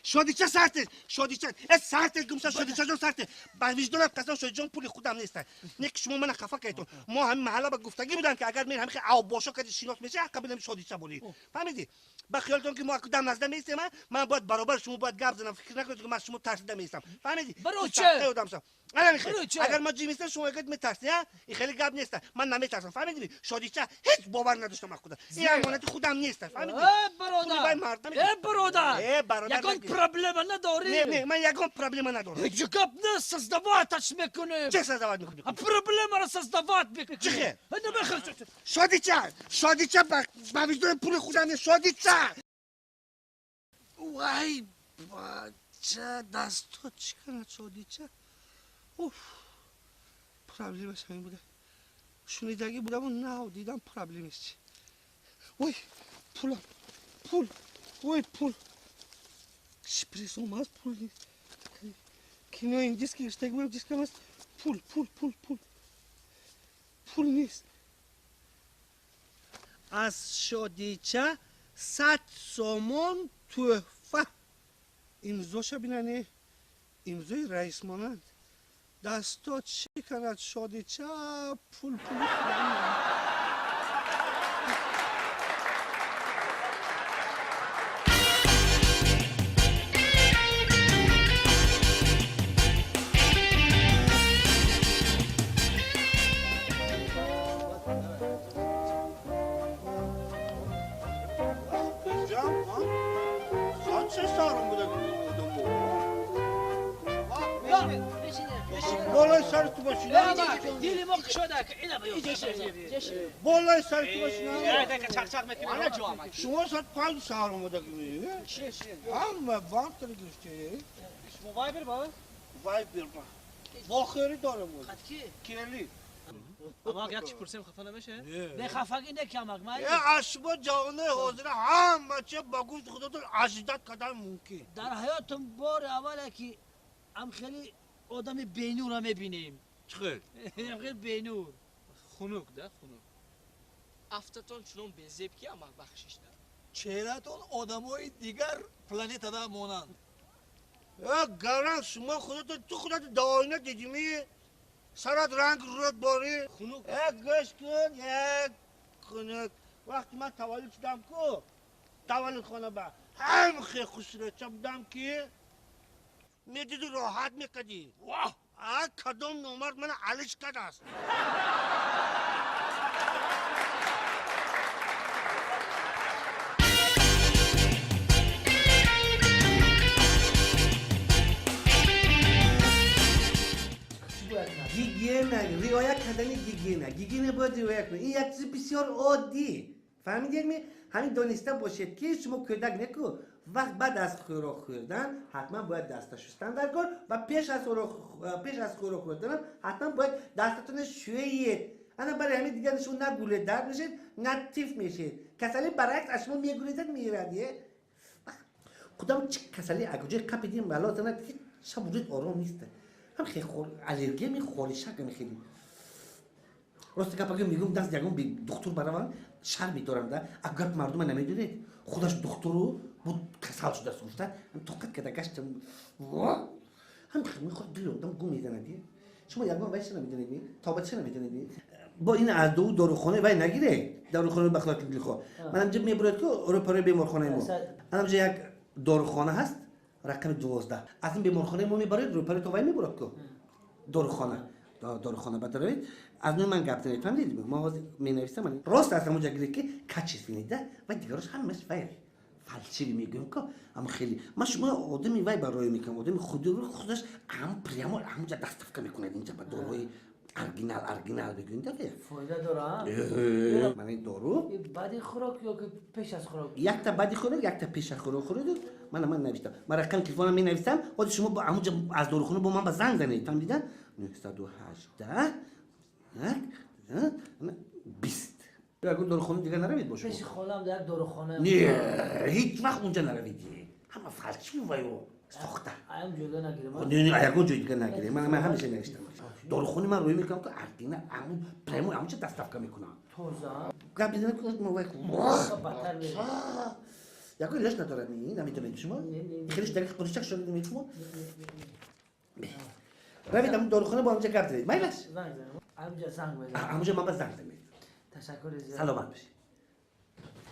شدی چه ساعت شدی چه یه ساعت گمشا شدی چه جون ساعت با وجدانم قسم شدی جون پول خودم نیست نه که شما من خفه کردید ما هم محله با گفتگی بودن که اگر من هم خیلی آب باشا که شناس میشه قبل شدی چه بولی فهمیدی با خیالتون که ما دم نزده میستم من باید برابر شما باید گپ زنم فکر نکنید که من شما ترسیده میستم فهمیدی برو چه اگر ما جی میستم شما اگه میترسی این خیلی گپ نیست من نمیترسم فهمیدی شادی چه هیچ باور نداشتم من خودم این امانت خودم نیست فهمیدی ای برادر برادر یکان پرابلم نداری نه نه من یکان پرابلم ندارم هیچ گپ نیست سازدواتش میکنیم چه سازدوات میکنیم پرابلم را سازدوات میکنیم چه شادی چه شادی چه با وجدان پول خودم نیست شادی چه Вай бача, дастот шиканад шодича. Уф, проблемаш ҳамин буда. Шунидагӣ будаму нав дидам проблемаш чи. Ой, пулам, пул, ой, пул. Шприцом аст, пул нест. Кинои индиски гирифтагӣ будам, дискам аст. Пул, пул, пул, пул. Пул нест. Аз шодича 100 сомон тӯҳфа. Имзоша бинане, имзои раис монанд. Дастот шиканад шодича, пул, пул. Болои сари ту бошина. Дили мо кушода, ина Болои сари ту бошина. Шумо соат 5 саҳар омадагӣ. Ҳама банк гирифте. Шумо вайбер ба? Вайбер ба. Вохӯрӣ дорам. Кели. Амак як чи пурсем хафа намеше? Не хафагӣ не камак май. Аз шумо ҷавонои ҳозира ҳама чи ба гуфти худотон аждат кардан мумкин. Дар ҳаётам бори аввале ки ам хеле одами бенурро мебинем. Чӣ хел? Ам хеле бенур. Хунук да, хунук. Афтатон чунон безеб ки амак бахшиш да. Чеҳратон одамои дигар планетада монанд. Гаранг шумо худатон ту худатон даоина дидимӣ? Сарат ранг рӯят борӣ? Хунук. Гӯш кун, як хунук. Вақти ман таваллуд шудам ку, таваллудхона ба ҳам хел хушрӯча будам ки медиду роҳат мекардӣ. А кадом номард мана алиш кардааст? Гигиена, риоя кардани гигиена. Гигиена бояд риоя кунед. Ин як чизи бисёр оддӣ. Фаҳмидед ми? Ҳамин дониста бошед ки шумо кӯдак неку вақт баъд аз хӯрок хӯрдан ҳатман бояд даста шустан дар кор ва пеш аз хӯрок хӯрдан ҳатман бояд дастатонро шӯед. Ана барои ҳамин дигар шумо на гуледард мешед, на тиф мешед. Касалӣ баръакс аз шумо мегурезад, мерад. Худам чӣ касалӣ агуҷои қапидим бало занад, ҳеҷ шаб вуҷуд ором нест. Ҳам хеле аллергия мехоришак хеле. Рости гап агар мегӯм даст ягон духтур баравам шарм медорам да. А гап мардума намедонед. Худаш духтуру буд касал шудааст гуфта. Тоқат карда гаштам. Ҳам мехоҳад дили одам гум мезанад. Шумо ягон вайша намедонед? Тобатша намедонед? Бо ин аз ду дорухона вай нагире. Дорухонаи бахлоти дилхоҳ. Манам ҷа мебурад ку рӯпарои беморхонаи мо. Анам ҷа як дорухона ҳаст. Рақами 12. Аз ин беморхонаи мо мебаред, рӯпарои то вай мебурад ку. Дорухона. Дорухона бадаравед. Аз нӯи ман гап занед, фаҳмидед? Ман ҳозир менависам. Рост аз ҳамон ҷа гиред ки качественный да ва дигарош ҳамаш вай фальшивый мегӯям ку. Ама хеле ман шумо одами вай барои мекунам, одами худи худаш ҳам прямо ҳамон ҷа доставка мекунад инҷа ба доруи оригинал, оригинал бигӯем да. Фоида дора? Ман ин дору баъди хӯрок ё ки пеш аз хӯрок? Якта баъди хӯрок, якта пеш аз хӯрок хӯреду. Ман навиштам. Ман рақами телефонам менависам. Ҳозир шумо ҳамон ҷа аз дорухона бо ман ба занг занед. Фаҳмидида? 918 20. Ягон дорухона дигар наравед бо шумо? Пеши холам дар як дорухона. Не, ҳеҷ вақт унҷа наравед. Ҳама фальшивый вайо сохта. Аям ҷойга нагирем. Не, не, ягон ҷой дигар нагирем. Ман ҳамеша навиштам. Дорухони ман рӯй мекунам ки оригинал ҳамун прямо ҳамон ҷа доставка мекунам. Тоза? Гап мезанам ки мо вай ягон илоҷ надорад. Намедонед шумо? Хеле дар қурчак шуда намедонед шумо? Равед ҳамун дорухона бо ҳамҷа гап занед. Майлаш? Занг занем. Ҳамҷа занг бизанем. Ҳамҷа ман ба занг занед. Ташаккур зиёд. Саломат бошед.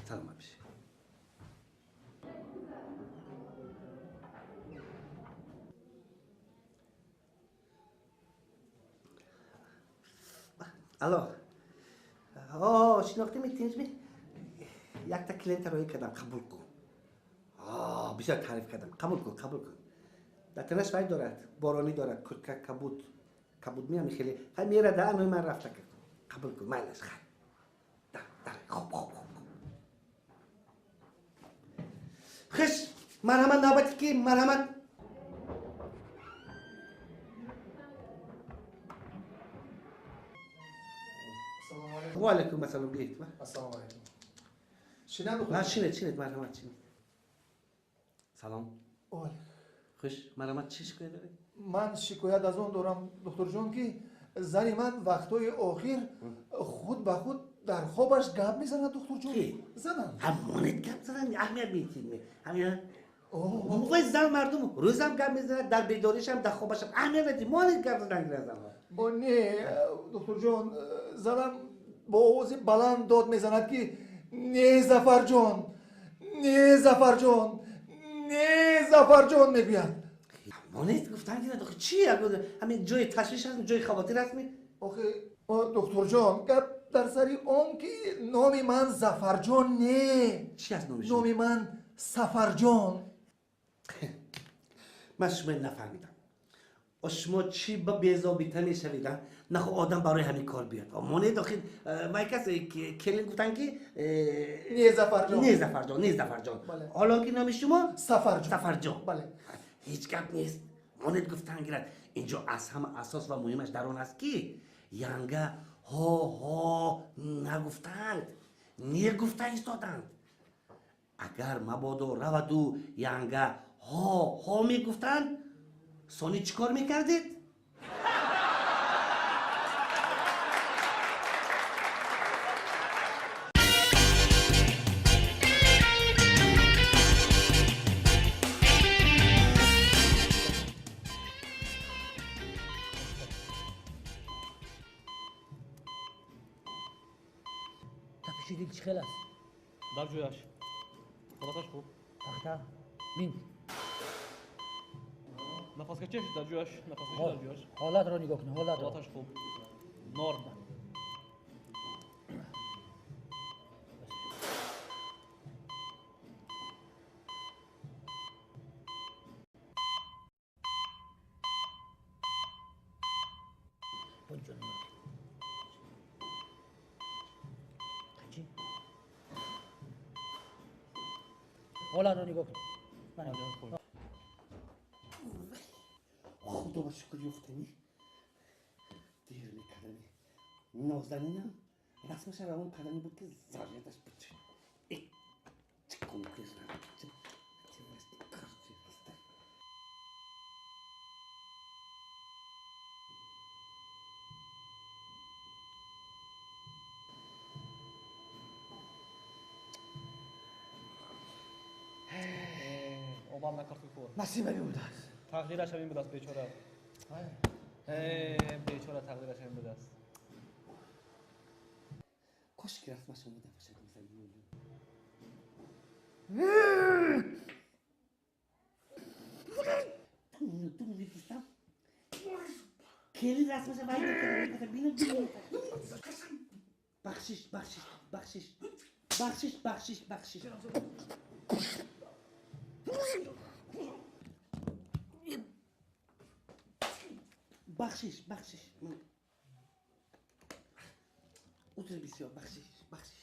Саломат бошед. Алло. Шинохтӣ метинҷми? Якта клиента роӣ кардам, қабул кун. Бисёр таъриф кардам. Қабул кун, қабул кун. Дар танаш вай дорад, боронӣ дорад, куртка кабуд. Кабуд меам хеле. Хай мера да, анои ман рафта кард. Қабул кун, майлаш, хай. Дар, дар, хоб, хоб, хоб. Хеш, Марҳамат, навбати ки? Марҳамат. Ва алайкум ассалом. Биед. Ассалому алайкум. Шинам, доктор? На, шинед, шинед, марҳамат, шинед. Салом. Хуш, марҳамат, чӣ шикоят доред? Ман шикоят аз он дорам, духтурҷон, ки зани ман вақтҳои охир худ ба худ дар хобаш гап мезанад, духтурҷон. Занам. Ҳамонед гап задан, аҳамият медиҳед. Ҳамин вай зан мардум рӯзам гап мезанад, дар бедоришам, дар хобашам аҳамият медиҳед. Монед гап задан гирад занҳо. Не, духтурҷон, занам бо овози баланд дод мезанад, ки не Зафарҷон, не Зафарҷон, не Зафарҷон мегӯяд. Монед гуфтан гирад, охи чи? Ҳамин ҷои ташвиш аст, ҷои хавотир аст ми? Охи, духтурҷон, гап дар сари он ки номи ман Зафарҷон не. Чи аст номи шумо? Номи ман Сафарҷон. Ман шумо нафаҳмидам. Шумо чӣ ба безобита мешавед? Нахо одам барои ҳамин кор биёд. Монед охи вай кас келин гуфтан ки не Зафарҷон. Не Зафарҷон, не Зафарҷон. Ҳоло ки номи шумо? Сафарҷон. Сафарҷон. Бале. Ҳеҷ гап нест. Монед гуфтан гирад. Инҷо аз ҳама асос ва муҳимаш дар он аст ки янга ҳо ҳо нагуфтанд, не гуфта истоданд. Агар мабодо раваду янга ҳо ҳо мегуфтанд, сони чӣ кор мекардед? Тапиши дил чӣ хел аст? Дар ҷояш. Ҳолаташ хуб. Пахта бин. Нафаскашиш дар ҷояш, нафаскашиш дар ҷояш. Ҳолатро нигоҳ кун, ҳолатро. Ҳолаташ хуб. Норма. ҳолатро нигоҳ кун. Худо ба шукр ёфтанӣ. Дер мекардани. Нозанинам расмаша равон кардани буд ки заррияташ буд. Чӣ конкурс. Обам накард кор. Насиб ҳамин будааст. Тақдираш ҳамин будааст, бечора. Бечора тақдираш ҳамин будааст. Кош ки расмаш омода бошад. Келин расмаша вай бинам. Бахшиш, бахшиш, бахшиш, бахшиш, бахшиш, бахшиш. Бахшиш, бахшиш. Узр бисёр, бахшиш, бахшиш.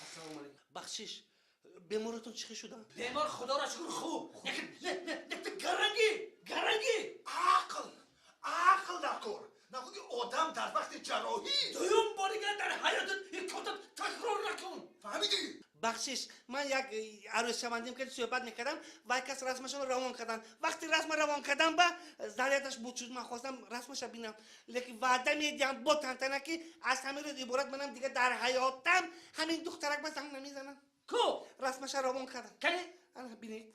Ассалому алайкум. Бахшиш, беморотон чӣ шуданд? Бемор худоро шукр хуб. Лекин гарангӣ, гарангӣ. Ақл, ақл дар кор. Нахуд ки одам дар вақти ҷарроҳӣ. Дуюм бори дигар дар ҳаётат ин корро такрор накун. Фаҳмидӣ? Бахшиш, ман як арӯзшавандим ки суҳбат мекардам, вай кас расмашонро равон карданд. Вақти расма равон кардам ба заррияташ буд шуд, ман хостам расмаша бинам. Лекин ваъда медиҳам бо тантана ки аз ҳамин рӯз иборат манам дигар дар ҳаётам ҳамин духтарак ба занг намезанам. Ку? Расмаша равон кардам. Кани? Ана бинед.